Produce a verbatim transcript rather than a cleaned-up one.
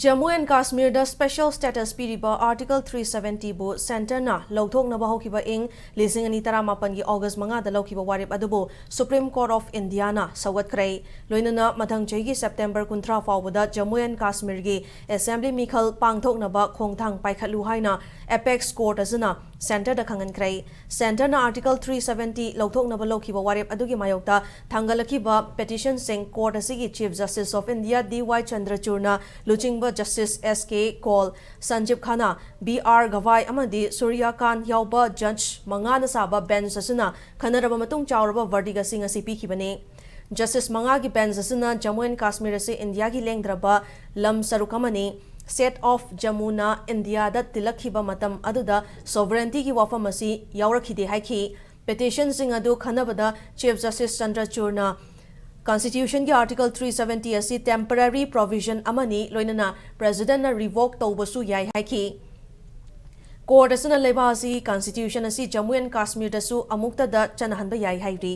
Jammu and ꯀꯥꯁꯃꯤꯔꯗ special status ꯄꯤꯔꯤꯕ Article three seventy ꯕꯨ centre ꯅ ꯂꯧꯊꯣꯛꯅꯕ ꯍꯧꯈꯤꯕ ꯏꯪ ꯂꯤꯁꯤꯡ ꯑꯅꯤ ꯇꯔꯥꯃꯥꯄꯟꯒꯤ August ꯃꯉꯥꯗ ꯂꯧꯈꯤꯕ ꯋꯥꯔꯦꯞ ꯑꯗꯨꯕꯨ Supreme Court of India ꯅ ꯁꯧꯒꯠꯈ꯭ꯔꯦ꯫ ꯂꯣꯏꯅꯅ ꯃꯊꯪ ꯆꯍꯤꯒꯤ September ꯀꯨꯟꯊ꯭ꯔꯥ ꯐꯥꯎꯕꯗ ꯖꯝꯃꯨ ꯑꯦꯟ ꯀꯥꯁꯃꯤꯔꯒꯤ Assembly ꯃꯤꯈꯜ ꯄꯥꯡꯊꯣꯛꯅꯕ ꯈꯣꯡꯊꯥꯡ ꯄꯥꯏꯈꯠꯂꯨ ꯍꯥꯏꯅ Apex Court ꯑꯁꯤꯅ centre ꯗ ꯈꯪꯍꯟꯈ꯭ꯔꯦ꯫ Centre ꯅ Article three seventy ꯂꯧꯊꯣꯛꯅꯕ ꯂꯧꯈꯤꯕ ꯋꯥꯔꯦꯞ ꯑꯗꯨꯒꯤ ꯃꯥꯌꯣꯛꯇ ꯊꯥꯡꯒꯠꯂꯛꯈꯤꯕ petition ꯁꯤꯡ court ꯑꯁꯤꯒꯤ Chief Justice of India ꯗꯤ ꯋꯥꯏ ꯆꯟꯗ꯭ꯔꯆꯨꯔꯅ ꯂꯨꯆꯤꯡꯕ Justice ꯑꯦꯁ ꯀꯦ ꯀꯧꯜ, ꯁꯟꯖꯤꯕ ꯈꯟꯅꯥ, ꯕꯤ ꯑꯥꯔ ꯒꯚꯥꯏ ꯑꯃꯗꯤ ꯁꯨꯔꯌ ꯀꯥꯟꯠ ꯌꯥꯎꯕ judge ꯃꯉꯥꯅ ꯁꯥꯕ bench ꯑꯁꯤꯅ ꯈꯟꯅꯔꯕ ꯃꯇꯨꯡ ꯆꯥꯎꯔꯕ verdict ꯑꯁꯤ ꯉꯁꯤ ꯄꯤꯈꯤꯕꯅꯤ꯫ Justice ꯃꯉꯥꯒꯤ bench ꯑꯁꯤꯅ ꯖꯝꯃꯨ ꯑꯦꯟ ꯀꯥꯁꯃꯤꯔ ꯑꯁꯤ ꯏꯟꯗꯤꯌꯥꯒꯤ ꯂꯦꯡꯗ꯭ꯔꯕ ꯂꯝ ꯁꯔꯨꯛ ꯑꯃꯅꯤ꯫ State of ꯖꯝꯃꯨꯅ ꯏꯟꯗꯤꯌꯥꯗ ꯇꯤꯜꯂꯛꯈꯤꯕ ꯃꯇꯝ ꯑꯗꯨꯗ sovereignty ꯒꯤ ꯋꯥꯐꯝ ꯑꯁꯤ ꯌꯥꯎꯔꯛꯈꯤꯗꯦ ꯍꯥꯏꯈꯤ꯫ Petition ꯁꯤꯡ ꯑꯗꯨ ꯈꯟꯅꯕꯗ Chief Justice ꯆꯟꯗ꯭ꯔꯆꯨꯔꯅ Constitution ꯒꯤ Article three seventy ꯑꯁꯤ temporary provision ꯑꯃꯅꯤ, ꯂꯣꯏꯅꯅ President ꯅ revoke ꯇꯧꯕꯁꯨ ꯌꯥꯏ ꯍꯥꯏꯈꯤ꯫ Court ꯑꯁꯤꯅ ꯂꯩꯕꯥꯛ ꯑꯁꯤꯒꯤ Constitution ꯑꯁꯤ ꯖꯝꯃꯨ ꯑꯦꯟ ꯀꯥꯁꯃꯤꯔꯗꯁꯨ ꯑꯃꯨꯛꯇꯗ ꯆꯠꯅꯍꯟꯕ ꯌꯥꯏ ꯍꯥꯏꯔꯤ꯫